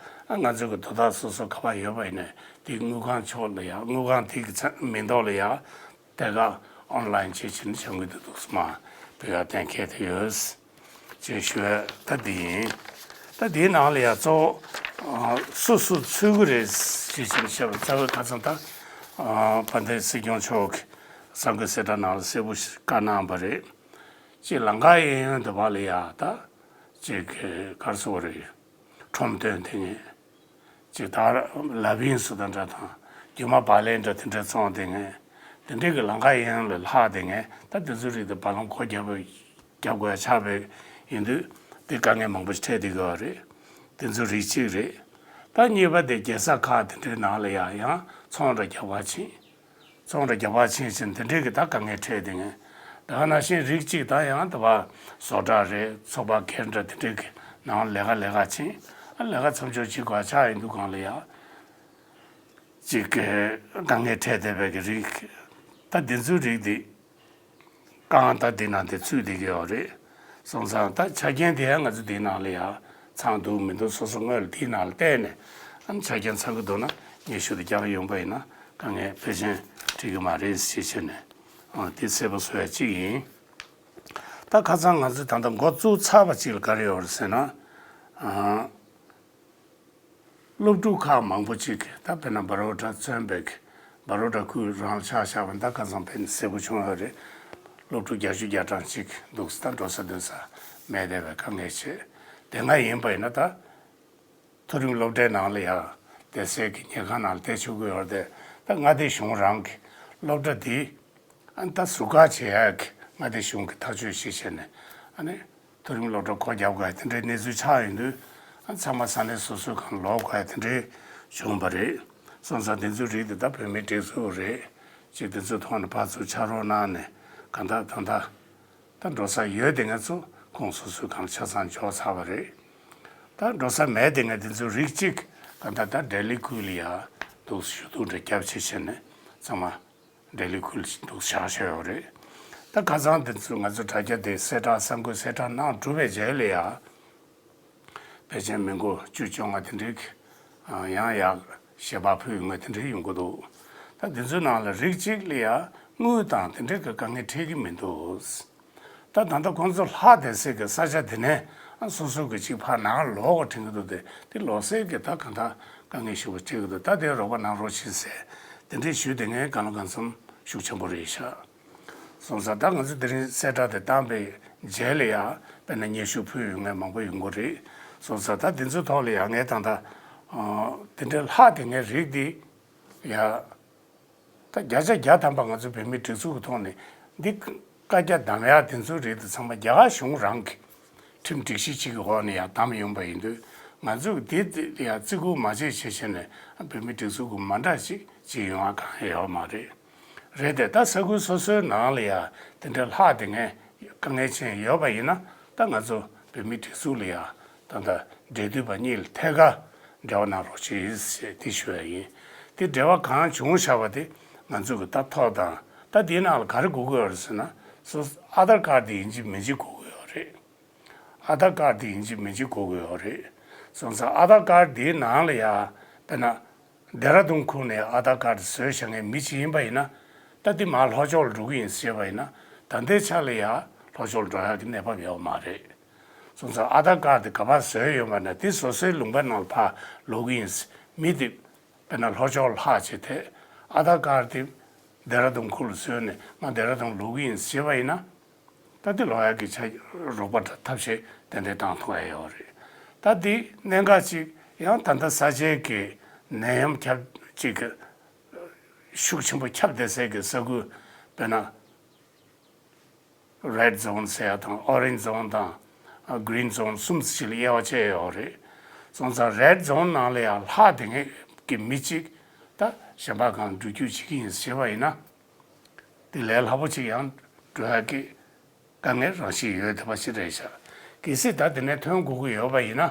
ཨ། ང་ཚོ་གི་དོ་བདག་སོ་སོ་ག་པར་ཡོད་པ་ཡིན་ནའི་དེ་དངུལ་ཁང་ཕྱོགས་ལ་ཡ། དངུལ་ཁང་དེ་གི་མཚན་མིང་ཐོག་ལ་ཡ་ཐད་ཀར་ཨོན་ལའིན་བྱས་བྱས་ནས་བྱ་དགོས་ཀྱི་འདུག་སེ་མར་ཕ་གིར་གཏན་འཁེལ་བསྡད་ཡོད་ཅེས་ཞུ་ཡ་ད་འདི་ཡིན། ད་འདིའི་ནང་ལ་ཡ་གཙོ་བོ། ཨ། སུ་སུ་ཚུད་ཀྱི་རེད་ཅེས་བྱས་ནས་བཤད་པ་རྩ་བའི་ཁ་སང་ད། ཨ། དཔལ་ལྡན་སྲིད་སྐྱོང་མཆོག་གིས་གསར་འགོད་གསལ་བསྒྲགས་ནང་ལ་གསལ་པོ་ཞིག་བཀའ་གནང་བ་རེད། ཅིག་ལམ་ཁ་གཡས་གཡོན་དེ་བ་ལ་ཡ་ད་ཅིག་ག་རེ་ཟེར་དགོས་རེད། ཁྲོམ་སྟོན་དེ་ངས་ཅིག་ད་ལ་བིན་སུ་དང་འདྲ་དང་རྒྱུ་མ་བག་ལེབ་འདྲ་དེ་འདྲ་བཙོང་དེ་ངས་དེ་འདྲའི་གི་ལམ་ཁ་གཡས་གཡོན་ལ་ལྷག་དེ་ངས་ད་དེ་ཚོའི་རིགས་དེ་བར་ལམ་སྒོ་རྒྱབ་རྒྱབ་དགོས་ཡ་ཆགས་པ་ཡིན་དུས་དེ་དཀའ་ངལ་མང་པོ་ཞིག་འཕྲད་བསྡད་ཀྱི་ཡོད་རེད། དེ་ཚོའི་རིགས་གཅིག་རེད། ད་གཉིས་པ་དེ་རྒྱལ་ས་ཁག་དེ་འདྲའི་ནང་ལ་ཡ་ཡང་ཚོང་ར་རྒྱག་པར་ཕྱིན། ཚོང་ར་རྒྱག་པར་ཕྱིན་ཕྱིན་དེ་འདྲའི་གི་ད་དཀའ་ངལ་འཕྲད་དེ་ངས། ད་ག་ནང་བཞིན་རིགས་གཅིག་ད་ཡང་དེ་བ་བཟོ་གྲྭ་རེད། ཚོགས་པ་སྒེར་འདྲ་དེ་འདྲའི་གི་ནང་ལས་ཀ་ལས་ཀ་ཕྱིན། ཨ། ལས་ཀ་མཚམས་འཇོག་བྱེད་དགོས་ཆགས་ཡིན་དུས་སྒང་ལ་ཡ་ཅིག་གི་དཀའ་ངལ་འཕྲད་བསྡད་པའི་གི་རིགས། ད་དེ་ཚོའི་རིགས་དེ་གང་ད་དེ་ནང་དེ་ཚུད་བསྡད་ཀྱི་ཡོད་རེད། སོང་ཙང་ད་ཆ་རྐྱེན་དེ་ཡང་ང་ཚོ་དེའི་ནང་ལ་ཡ་ཚང་འདུག་མི་འདུག་སོ་སོ་དངོས་ལ་དེའི་ནང་ལ་བལྟས་ནས། ཨ་ནི་ཆ་རྐྱེན་ཚང་གི་འདུག་ན་སྙན་ཞུ་དེ་རྒྱག་ཡོང་པ་ཡིན་ན་དཀའ་ངལ་ཕལ་ཆེར་འཕྲད་ཀྱི་མ་རེད་ཅེས་བྱས་ནས། ཨ། དེ་གསལ་པོ་བཟོ་ཡ་གཅིག་ཡིན། ད་ཁ་སང་ང་ཚོས་ད་ལྟ་འགོ་བཙུགས་ཚར་བ་གཅིག་ལ་ག་རེ་ཡོད་རེད་ཟེར་ན། ཨ། སློབ་ཕྲུག་ཁག་མང་པོ་ཅིག་ད་དཔེར་ན་བ་རོ་ཌ་བཙོན་པའི་བ་རོ་ཌ་ཁུལ་རང་ལ་ཆ་བཞག་པ་ད་ཁ་སང་ཕན་གསལ་པོ་བྱུང་ཡོད་རེད། སློབ་ཕྲུག་བརྒྱད་ཅུ་གྲངས་ཅིག་འདུག་ད་འགྲོ་ས་སྡོད་ས་མེད་བསྡད་པའི་དཀའ་ངལ་ཆེ། དེ་སྔ་ཡིན་པ་ཡིན་ན་ད། མཐོ་རིམ་སློབ་གྲྭའི་ནང་ལ་ཡང་བསྡད་སའི་གི་ཉལ་ཁང་ནང་ལ་བསྡད་ཆོག་གི་ཡོད་རེད་དེ། ད་མངའ་སྡེ་གཞུང་རང་གི་སློབ་གྲྭ་འདི་ཨ་ནི་ད་ཟུར་བཀག་བྱེད་ཡག་གི་མངའ་སྡེ་གཞུང་གི་ཐག་གཅོད་ཞིག་བྱས་ནས་ཨ་ནི་མཐོ་རིམ་སློབ་གྲྭ་སྒོ་རྒྱབ་དགོས་དེ་འདྲའི་གནས་ཚུལ་ཆགས་ཡོང་དུས་ཨ་ཚང་མ་ས་གནས་སོ་སོའི་སྒང་ལོག་དགོས་དེ་འདྲའི་བྱུང་བ་རེད། སོང་ཙང་དེ་ཚོའི་རིགས་དེ་ད་བོད་མིའི་སྒྲིག་འཛུགས་རེད། ཅིག་དེ་ཚོའི་ཐོག་ནས་ཕར་ཚུར་ཕྱག་རོགས་གནང་ནས་གང་ལྟར་ད་ལྟ། ད་འགྲོ་ས་ཡོད་དེ་ང་ཚོ་ཁོང་སོ་སོའི་སྒང་ཆ་ཚང་འཇོག་ཚར་བ་རེད། ད་འགྲོ་ས་མེད་དེ་ང་དེ་ཚོ་རིགས་གཅིག་ག་ད་ད་ལྡི་ལི་ཁུལ་ལ་ཡ་འདུག་ཞུ་གཏུག་འདྲ་རྒྱབ་ཆེ་བྱས་ནས་ཚང་མ་ལྡི་ལི་ཁུལ་འདུག་བཞག་བཞག་ཡོད་རེད། ད་ཁ་སང་དེ་ཚོ་ང་ཚོ་དྲ་རྒྱ་དེ་གསལ་བསྒྲགས་གསར་འགོད་གསལ་བསྒྲགས་གནང་གྲུབ་པའི་རྗེས་ལ་ཡ། ཕལ་ཆེར་མི་མགོ་བཅུ་བཅོ་ལྔ་དེ་འདྲའི་ཡང་ཡག་ཞལ་པར་ཕུལ་ཡོང་ང་དེ་འདྲའི་ཡོང་གི་འདུག་ད་དེ་ཚོའི་ནང་ལ་རིགས་གཅིག་ལ་ཡ་དངུལ་དང་དེ་འདྲའི་གི་དཀའ་ངལ་འཕྲད་ཀྱི་མི་འདུག་ད་ད་ལྟ་ཁོང་ཚོ་ལྷག་བསྡད་སའི་གི་ས་ཆ་དེ་ནས་སོ་སོ་གི་གཅིག་ཕར་ནང་ལོག་དྲན་གི་འདུག་དེ་དེ་ལོག་སའི་གི་ད་གང་ལྟར་དཀའ་ངལ་ཞེ་པོ་འཕྲད་ཀྱི་འདུག་ད་དེ་རོགས་པ་གནང་རོགས་བྱེད་ཟེར་དེ་འདྲའི་ཞུས་དེ་ངས་གང་ལ་གང་འཚམ་ཤུགས་ཆེན་པོ་རེད་ཤག་སོང་ཙང་ད་ང་ཚོ་དེ་རིང་གསལ་བསྒྲགས་དེ་བཏང་པའི་རྗེས་ལ་ཡང་དཔེར་ན་སྙན་ཞུ་ཕུལ་ཡོང་མཁན་མང་པོ་ཡོང་གི་རེད། སོང་ཙང་ད་དེ་ཚོའི་ཐོག་ལ་ཡང་ངས་ད་ལྟ་དེ་འདྲའི་ལྷག་དེ་ངའི་རིགས་འདི་ཡ་ད་བརྒྱ་ཆ་བརྒྱ་ཐམ་པ་ང་ཚོ་བོད་མིའི་སྒྲིག་འཛུགས་ཀྱི་ཐོག་ནས་འདི་བཀའ་རྒྱ་བསྡམ་ཡག་དེ་ཚོའི་རིགས་དེ་ཚང་མ་རྒྱ་གར་གཞུང་རང་གི་ཁྲིམས་སྒྲིག་གཞི་གཅིག་གི་འོག་ནས་ཡང་བདམས་ཡོང་པ་ཡིན་དུས་ང་ཚོས་འདི་ཡང་བརྩི་བཀུར་མ་བྱས་བྱས་བྱས་ནས་བོད་མིའི་སྒྲིག་འཛུགས་ཀྱི་མ་འདྲ་ཞིག་བྱེད་ཡོང་བ་གང་ཡང་ཡོད་མ་རེད། རེད་དེ་ད་ས་ཁུལ་སོ་སོའི་ནང་ལ་ཡང་དེ་འདྲའི་ལྷག་དེ་ངས་དཀའ་ངལ་ཅན་ཡོད་པ་ཡིན་ན་ད་ང་ཚོ་བོད་མིའི་སྒྲིག་འཛུགས་ལ་ཡང་ད་ལྟ་འབྲེལ་མཐུད་པ་གཉིས་ལ་ཐད་ཀར་འབྲེལ་བ་གནང་རོགས་བྱེད་ཞེས་དེ་ཞུ་ཡ་ཡིན། དེ་འབྲེལ་བ་གང་བྱུང་བཞག་པ་དེ་ང་ཚོ་གི་ད་ཐོ་དང་ད་དེའི་ནང་ལ་ག་རེ་དགོས་ཀྱི་ཡོད་རེད་ཟེར་ན་སོ་ཨ་དྷར་ཀར་དེ་ཡིན་གཅིག་མིན་གཅིག་དགོས་ཀྱི་ཡོད་རེད། ཨ་དྷར་ཀར་དེ་ཡིན་གཅིག་མིན་གཅིག་དགོས་ཀྱི་ཡོད་རེད། སོང་ཙང་ཨ་དྷར་ཀར་དེའི་ནང་ལ་ཡ་དཔེར་ན་ལྡེ་ར་ལྡུན་ཁུལ་ནས་ཨ་དྷར་ཀར་དེ་བཟོས་བཞག་མཁན་མི་གཅིག་ཡིན་པ་ཡིན་ན་ད་དེ་མར་ལྷོ་ཕྱོགས་ལ་འགྲོ་གི་ཡིན་ཟེར་བ་ཡིན་ན་ད་ལྟའི་ཆ་ལ་ཡ་ལྷོ་ཕྱོགས་ལ་འགྲོ་ཡག་གི་གནས་བབ་ཡོད་མ་རེད། སོང་ཙང་ཨ་དྷར་ཀར་དེ་ག་པར་བཟོས་ཡོད་པ་ན་དེ་བཟོ་སའི་ལུང་པ་ནང་ལ་ཕར་ལོག་གི་ཡིན། མི་དེ་དཔེར་ན་ལྷོ་ཕྱོགས་ལ་ལྷག་བྱས་ཏེ་ཨ་དྷར་ཀར་དེ་ལྡེ་ར་ལྡུན་ཁུལ་ལ་བཟོས་ནས་ང་ལྡེ་ར་ལྡུན་ལོག་གི་ཡིན་ཟེར་བ་ཡིན་ན། ད་དེ་ལོག་ཡག་གི་ཆ་རོགས་པ་འདྲ་ཐབས་ཤེས་ཏན་ཏན་བཏང་ཐུབ་ཡ་ཡོད་རེད། ད་དེ་གནད་འགག་ཅིག་ཡང་ད་ལྟ་ས་ཆའི་གི་ནད་ཡམས་ཁྱབ་ཅིག་གི་ཤུགས་ཆེན་པོ་ཁྱབ་བསྡད་སའི་གི་ས་ཁུལ་དཔེར་ན་རེཌ་ཛོན་ཟེར་ཡ་དང་ཨོ་རེན་ཛོན་དང་གྷི་རིན་ཛོན་གསུམ་ཞིག་ལ་དབྱེ་བ་ཕྱེ་ཡ་ཡོད་རེད། སོང་ཙང་རེཌ་ཛོན་ནང་ལ་ཡང་ལྷག་བསྡད་མཁན་གི་མི་གཅིག་ད་གཞན་པ་སྒང་འགྲོ་རྒྱུ་བྱེད་ཀྱི་ཡིན་ཟེར་བ་ཡིན་ན། དེ་ལས་སླ་པོ་ཅིག་ཡང་འགྲོ་ཡག་གི་དཀའ་ངལ་རང་བཞིན་ཡོད་བསྡད་པ་ཞིག་རེད་ཤག་གལ་སྲིད་ད་དེ་ནས་ཐོན་དགོས་ཀྱི་ཡོད་པ་ཡིན་ན།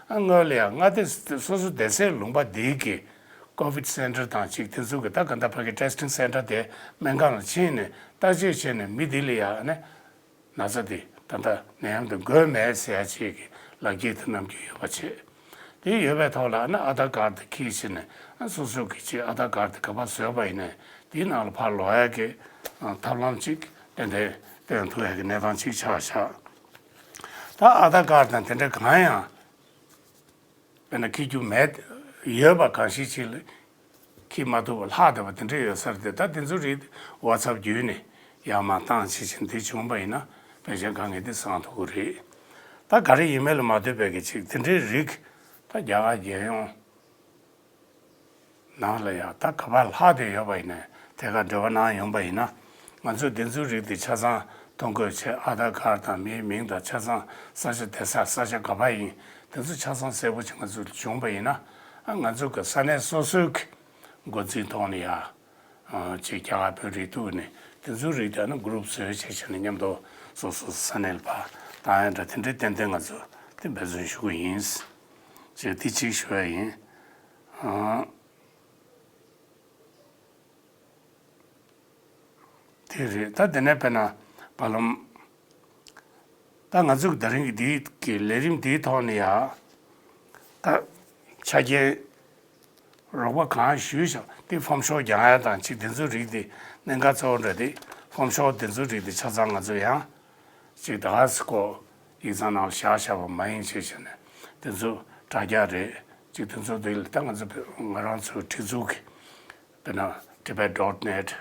ཨ་སྔོན་ལ་ཡང་མངའ་སྡེ་སོ་སོ་བསྡད་སའི་ལུང་པ་འདིའི་གི་ཀོ་ཝིད་སེན་ཊར་དང་ཅིག་དེ་ཚོ་གི་ད་ག་འདྲ་ཕ་གི་ཊེ་སི་ཊིང་སེན་ཊར་དེ་སྨན་ཁང་ལ་ཕྱིན་ནས་བརྟག་དཔྱད་བྱས་ནས་མི་འདི་ལ་ཡང་ཨ་ནི་ན་ཚ་དེ་ད་ལྟ་ནད་ཡམས་དེ་འགོས་མེད་ཟེར་ཡ་ཅིག་གི་ལག་འཁྱེར་དེ་བསྣམས་རྒྱུ་ཡོད་པ་བྱས། དེ་ཡོད་པའི་ཐོག་ལ་ཨ་ནི་ཨ་དྷར་ཀར་དེ་འཁྱེར་བྱས་ནས་ཨ་སོ་སོ་གི་ཅིག་ཨ་དྷར་ཀར་དེ་ག་པར་བཟོས་པ་ཡིན་ནའི་དེའི་ནང་ལ་ཕར་ལོག་ཡ་གི་ཨ་ཐབས་ལམ་ཅིག་ཏན་ཏན་སྟོན་ཐུབ་ཡ་གི་གནས་སྟངས་ཅིག་ཆགས་བཞག་ད་ཨ་དྷར་ཀར་དང་དེ་འདྲ་གང་ཡང་དཔེར་ན་འཁྱེར་རྒྱུ་མེད། ཡོད་པ་གང་ཞིག་ཅིག་ལ་འཁྱེར་མ་ཐུབ་པ་ལྷག་བསྡད་པ་དེ་འདྲ་ཡོད་ས་རེད་དེ། ད་དེ་ཚོ་རིགས་ཝ་ཚབ་བརྒྱུད་ནས་ཡར་མར་བཏང་བྱེད་བཞིན་དེ་བྱུང་བ་ཡིན་ན་ཕལ་ཆེར་དཀའ་ངལ་དེ་སངས་ཐུབ་ཀྱི་རེད། ད་ག་རེ་ཡིན་མིན་ལ་མ་ལྟོས་པའི་གི་ཅིག་དེ་འདྲའི་རིགས་ད་རྒྱ་གར་རྒྱལ་ཡོངས་ནང་ལ་ཡང་ད་ག་པར་ལྷག་བསྡད་ཡོད་པ་ཡིན་ནའི་ཐད་ཀར་འབྲེལ་བ་གནང་ཡོང་པ་ཡིན་ན། ང་ཚོས་དེ་ཚོའི་རིགས་དེ་ཆ་ཚང་ཐོ་འགོད་བྱས། ཨ་དྷར་ཀར་དང་མིའི་མིང་དང་ཆ་ཚང་། ས་ཆ་བསྡད་ས་ས་ཆ་ག་པར་ཡིན། དེ་ཚོ་ཆ་ཚང་གསལ་པོ་ཅིག་ང་ཚོ་ལ་བྱུང་བ་ཡིན་ན། ཨ་ང་ཚོ་གི་ས་གནས་སོ་སོའི་གི་འགོ་འཛིན་ཐོག་ནས་ཡ། ཨ་ཅིག་རྒྱ་གར་བོད་རིགས་ཐུག་ནས་དེ་ཚོའི་རིགས་དེ་ནི་གུ་རུབ་བཟོས་བྱས་བྱས་ནས་མཉམ་དུ་སོ་སོ་ས་གནས་ལ་ཕར་བཏང་ཡ་འདྲ་དེ་འདྲའི་ཏན་ཏན་ང་ཚོ་དེ་འབད་བརྩོན་ཞུ་གི་ཡིན། ཅེས་དེ་གཅིག་ཞུ་ཡ་ཡིན། ཨ། དེ་རེད། ད་དེ་ནས་དཔེར་ན་བར་ལམ། ད་ང་ཚོས་ད་རིང་གི་འདིའི་གི་ལས་རིམ་འདིའི་ཐོག་ནས་ཡ། ད་ཆ་རྐྱེན་རོགས་པ་གང་ཞུས་ཤག་དེ་ཕོམ་ཤོག་རྒྱག་ཡ་དང་ཅིག་དེ་ཚོའི་རིགས་དེ་གནད་འགག་གཙོ་བོ་འདྲ་དེ་ཕོམ་ཤོག་དེ་ཚོའི་རིགས་དེ་ཆ་ཚང་ང་ཚོ་ཡང་ཅིག་ད་ག་སེ་ཁོ་ཡིག་ཚང་ནང་ལ་བཞག་བཞག་པ་མ་ཡིན་ཞེས་བྱས་ནས་ དེ་ཚོ་དྲ་རྒྱ་རེད། ཅིག་དེ་ཚོ་དེ་ལ་ད་ང་ཚོ་ང་རང་ཚོའི་སྒྲིག་འཛུགས་ཀྱི་དཔེར་ན་Tibet dot net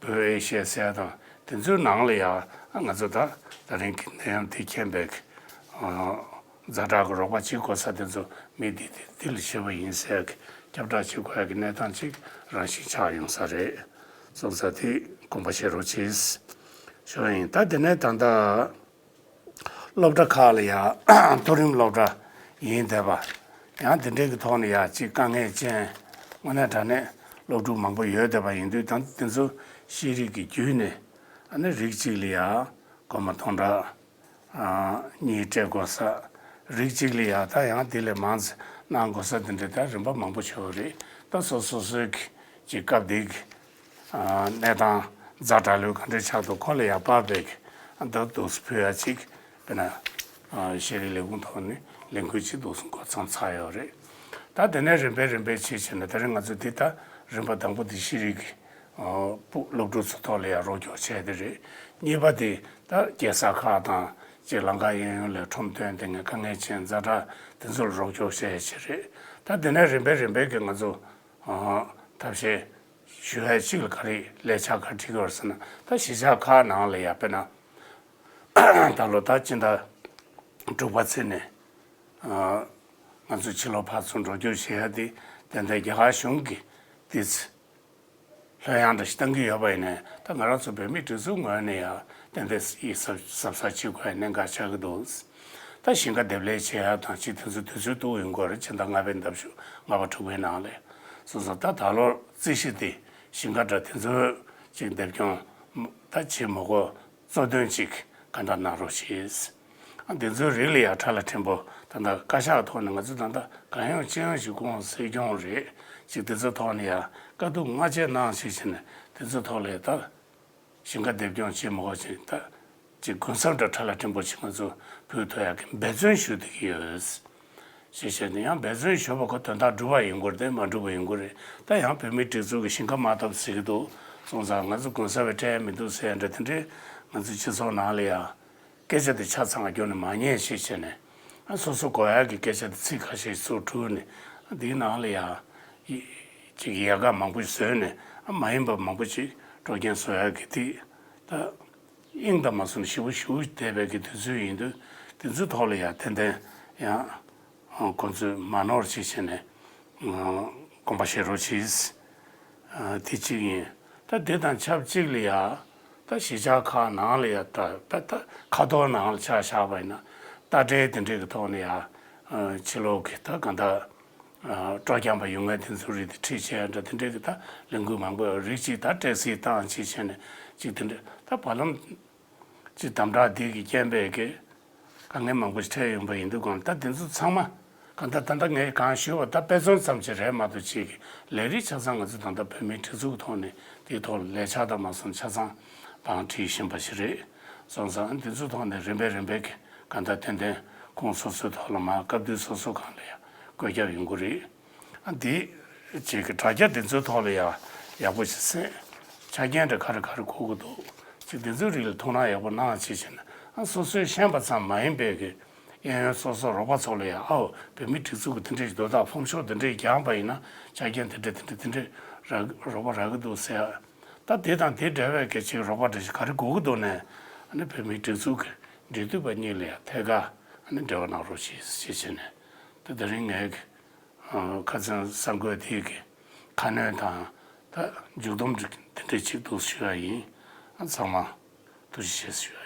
བོད་ཨེ་ཤེ་ཟེར་དང་དེ་ཚོའི་ནང་ལ་ཡང་ང་ཚོ་ད་ད་རིང་གི་ནད་ཡམས་དེ་མཁྱེན་པའི་ཛ་དྲག་གི་རོགས་པ་བྱེད་དགོས་ས་དེ་ཚོ་མི་འདི་དེ་འདི་ལ་ཤེས་པ་ཡིན་ཟེར་གི་ཁྱབ་བསྒྲགས་བྱེད་དགོས་ཡ་གི་གནས་སྟངས་ཅིག་རང་བཞིན་ཆགས་ཡོང་ས་རེད། སོང་ཙང་དེ་དགོངས་པ་བཞེས་རོགས་གྱིས། ཞུ་ཡ་ཡིན། ད་དེ་ནས་ད་ལྟ་སློབ་གྲྭ་ཁག་ལ་ཡ་མཐོ་རིམ་སློབ་གྲྭ་ཡིན་བསྡད་པ་ཡང་དེ་འདྲའི་གི་ཐོག་ནས་ཡ་གཅིག་དཀའ་ངལ་ཅན་དངོས་གནས་དྲང་གནས་སློབ་ཕྲུག་མང་པོ་ཡོད་བསྡད་པ་ཡིན་དུས་ད་དེ་ཚོ་ཤེས་རིག་གི་བརྒྱུད་ནས་ཨ་ནི་རིགས་གཅིག་ལ་ཡ་སྒོར་མོ་སྟོང་ཕྲག་གཉིས་སྤྲད་དགོས་ས། རིགས་གཅིག་ལ་ཡ་ད་ཡང་དེ་ལས་མང་ཙམ་གནང་དགོས་ས་དེ་འདྲ་ད་རིམ་པ་མང་པོ་ཞིག་ཡོད་རེད། ད་སོ་སོ་སོའི་གི་ཅིག་སྐབས་དེ་གི་གནས་སྟངས་ཛ་དྲག་ལོས་ག་འདྲ་ཆགས་འདུག་ཁོ་ལ་ཡ་དཔག་པའི་གི་ད་དུ་ཕུལ་ཡ་ཅིག་དཔེར་ན་ཤེས་རིག་ལས་ཁུངས་ཐོག་ནས་ལས་འགུལ་ཅིག་འདུག་སེ་འགོ་བརྩམས་ཚར་ཡོད་རེད། ད་དེ་ནས་རིམ་པས་རིམ་པས་བྱས་བྱས་ནས་ད་རིང་ང་ཚོ་འདི་ད་རིམ་པ་དང་པོ་འདི་ཤེས་རིག་གི་སློབ་ཕྲུག་ཚོ་ཐོག་ལ་ཡང་རོགས་སྐྱོར་བྱས་ཏེ་རེད། གཉིས་པ་དེ་ད་རྒྱལ་ས་ཁག་དང་ཅིག་ལམ་ཁ་གཡས་གཡོན་ལ་ཁྲོམ་སྟོན་དེ་ངས་དཀའ་ངལ་ཅན་ཛ་དྲག་དེ་ཚོར་རོགས་སྐྱོར་བྱས་བྱས་རེད། ད་དེ་ནས་རིམ་པས་རིམ་པས་ཀྱི་ང་ཚོ་ཐབས་ཤེས་ཞུ་ཡས་གཅིག་ལ་ག་རེ་ལས་འཆར་ག་རེ་བྲིས་ཡོད་ཟེར་ན་ད་གཞིས་ཆགས་ཁག་ནང་ལ་ཡ་དཔེར་ན་ད་ལོ་ད་སྤྱི་ཟླ་དྲུག་པ་ཚེས་ནས་ང་ཚོ་ཕྱི་ལོགས་ཕར་ཚུར་འགྲོ་སྐྱོད་བྱེད་ཡ་དེ་ཏན་ཏན་རྒྱ་གར་གཞུང་གིས་དེ་ཚེ། ལྷོད་ཡངས་འདྲ་ཞིག་གཏང་གི་ཡོད་པ་ཡིན་ནའི་ད་ང་རང་ཚོ་བོད་མིའི་སྒྲིག་འཛུགས་ངོས་ནས་ཡང་ཏན་ཏན་ཡིད་གཟབ་གཟབ་གཟབ་བྱེད་དགོས་གནད་འགག་ཆགས་ཀྱི་འདུག་ད་ཞིང་ཁ་འདེབས་ལས་བྱེད་ཡ་དང་ཅིག་དེ་ཚོ་དུས་ཚོད་གཏུགས་ཡོང་གི་རེད། ཕྱི་ཟླ་ལྔ་པའི་འདབས་ཤོག་ལྔ་པ་དྲུག་པའི་ནང་ལ་སོ་སོ་ད་ད་ལོ་རྩིས་གཞི་དེ་ཞིང་ཁ་འདྲ་དེ་ཚོ་ཅིག་འདེབས་སྐྱོང་ད་བྱེད་མི་དགོས། གཙོ་དོན་གཅིག་ག་འདྲ་གནང་རོགས་ཞེས། ཨ་འདི་ཚོའི་རིགས་ལ་ཡང་ཁྲ་ལ་ཕྲན་བུ་ད་ལྟ་བཀའ་ཤག་ཐོག་ནས་ང་ཚོ་ད་ལྟ་གང་ཡོང་ཅི་ཡོང་ཞིག་སྐུ་ངོ་སྲིད་སྐྱོང་རེད་ཅིག་དེ་ཚོའི་ཐོག་ནས་ཡང་བཀའ་བསྡུར་སྔ་རྗེས་གནང་ཞིག་བྱས་ནས་དེ་ཚོའི་ཐོག་ལ་ཡང་ད་ཞིང་ཁ་འདེབས་སྐྱོང་བྱེད་མི་དགོས་ཅིག་ད་ཅིག་གུན་གསབ་འདྲ་ཁྲ་ལ་ཕྲན་བུ་ཞིག་ང་ཚོ་ཕུལ་ཐུབ་ཡག་གི་འབད་བརྩོན་ཞུ་བསྡད་ཀྱི་ཡོད། ཞེས་བཤད་ནས་ཡང་འབད་བརྩོན་ཞུ་བ་ཁོ་དོན་དག་འགྲུབ་པ་ཡིན་དགོས་རེད་དེ་མ་འགྲུབ་པ་ཡིན་དགོས་རེད། ད་ཡང་བོད་མིའི་སྒྲིག་འཛུགས་ཀྱི་ཞིང་ཁ་མ་ཐོབ་ཟེར་གྱི་འདུག་སོང་ཙང་ང་ཚོ་གུན་གསབ་པའི་སྤྲད་ཡ་མི་འདུག་ཟེར་ཡ་འདྲ་དེ་འདྲའི་ང་ཚོའི་སྤྱི་ཚོགས་ནང་ལ་ཡང་སྐད་ཆ་དེ་ཆ་ཚང་བ་བརྒྱབ་ནས་མ་ཉན་ཞེས་བྱས་ནས་ཨ་སོ་སོ་དགོས་ཡ་གི་སྐད་ཆ་དེ་ཚིག་ཁ་ཤས་ཚུར་དྲུད་ནས་ཨ་འདིའི་ནང་ལ་ཡང་ཅིག་ཡལ་ག་མང་པོ་བཟོས་ནས་ཨ་མ་ཡིན་པ་མང་པོ་ཅིག་སྤྲོ་སྐྱེན་བཟོ་ཡ་གི་དེ་ད། དབྱིངས་དང་མ་སོང་ཞེ་པོ་ཞེ་པོ་བསྡད་པའི་གི་དུས་ཚོད་ཡིན་དུས་དེ་ཚོའི་ཐོག་ལ་ཡང་ཏན་ཏན་ཡང་ཁོང་ཚོས་མ་ནོར་ཅིག་བྱས་ནས་དགོངས་པ་བཞེས་རོགས་གྱིས། དེ་གཅིག་ཡིན། ད་དེ་དང་ཆབས་ཅིག་ལ་ཡང་ད་གཞིས་ཆགས་ཁག་ནང་ལ་ཡང་ད་ད་ད་ཁ་ཐོར་ནང་ལ་ཆ་བཞག་པ་ཡིན་ན་ད་ལྟའི་དེ་འདྲའི་གི་ཐོག་ནས་ཡང་ཕྱི་ལོགས་གི་ད་གང་ལྟར། སྤྲོ་འཁྱམ་པ་ཡོང་ངེས་དེ་ཚོ་རིགས་དེ་ཁྲིད་བྱས་འདྲ་དེ་འདྲའི་གི་ད་ལས་འགུལ་མང་པོ་རིགས་གཅིག་ད་སྤྲད་སྲིད་བཏང་ཅིག་བྱས་ནས་ཅིག་དེ་འདྲ་ད་བར་ལམ་ཅིག་དམ་དྲག་འདི་གི་རྐྱེན་པས་གི་དཀའ་ངལ་མང་པོ་ཞིག་འཕྲད་ཡོང་པ་ཡིན་དུས་གང་ད་དེ་ཚོ་ཚང་མ་གང་ད་ད་ལྟ་ངས་གང་ཞུས་པ་ད་དཔེ་མཚོན་ཙམ་ཅིག་རེད་མ་གཏོགས་ཅིག་གི་ལས་རིགས་ཆ་ཚང་ང་ཚོ་ད་ལྟ་བོད་མིའི་སྒྲིག་འཛུགས་ཐོག་ནས་དེའི་ཐོག་ལ་ལས་འཆར་དང་མ་སོང་ཆ་ཚང་བང་བསྒྲིགས་བཞིན་པ་ཞིག་རེད། སོང་ཙང་དེ་ཚོའི་ཐོག་ནས་རིམ་པས་རིམ་པས་གི་གང་ལྟར་ཏན་ཏན་ཁོང་སོ་སོའི་ཐོག་ལ་མར་སྐབས་དུས་སོ་སོ་གང་ལ་ཡང་བཀོད་ཁྱབ་ཡོང་གི་རེད། ཨ་འདི་ཅིག་གི་དྲ་རྒྱ་དེ་ཚོའི་ཐོག་ལ་ཡང་ཡག་པོ་ཞིག་གསན། ཆ་རྐྱེན་འདྲ་ག་རེ་ག་རེ་དགོས་ཀྱི་འདུག་ཅིག་དེ་ཚོའི་རིགས་ལ་ཐུགས་སྣང་ཡག་པོ་གནང་ཅིག་བྱས་ན་ཨ་སོ་སོས་ཤེས་པ་ཙམ་མ་ཡིན་པའི་གི་གཡས་གཡོན་སོ་སོ་རོགས་པ་ཚོ་ལ་ཡང་ཨའོ་བོད་མིའི་སྒྲིག་འཛུགས་ཀྱི་དེ་འདྲས་ཞིག་འདུག་ད་ཕོམ་ཤོག་དེ་འདྲས་རྒྱག་པ་ཡིན་ན་ཆ་རྐྱེན་དེ་འདྲས་དེ་འདྲས་དེ་འདྲས་རག་རོགས་པ་རག་གི་འདུག་ཟེར། ད་དེ་དང་དེ་འདྲ་བའི་སྐད་ཆའི་རོགས་པ་འདྲ་ཞིག་ག་རེ་དགོས་ཀྱི་འདུག་ནས་ཨ་ནི་བོད་མིའི་སྒྲིག་འཛུགས་ཀྱི་འབྲེལ་མཐུད་པ་གཉིས་ལ་ཡང་ཐད་ཀར་ཨ་ནི་འབྲེལ་བ་གནང་རོགས་ཞེས་ཞེས་བྱས་ནས་ད་དེ་རིང་ངའི་ཁ་སང་གསར་འགོད་དེའི་གི་ཁ་སྣོན་དང་ད་མཇུག་སྡོམ་དེ་འདྲ་ཅིག་འདུག་ཞུ་ཡ་ཡིན། ཨ་ཚང་མ་ཐུགས་རྗེ་ཆེ་ཞུ་ཡ་ཡིན།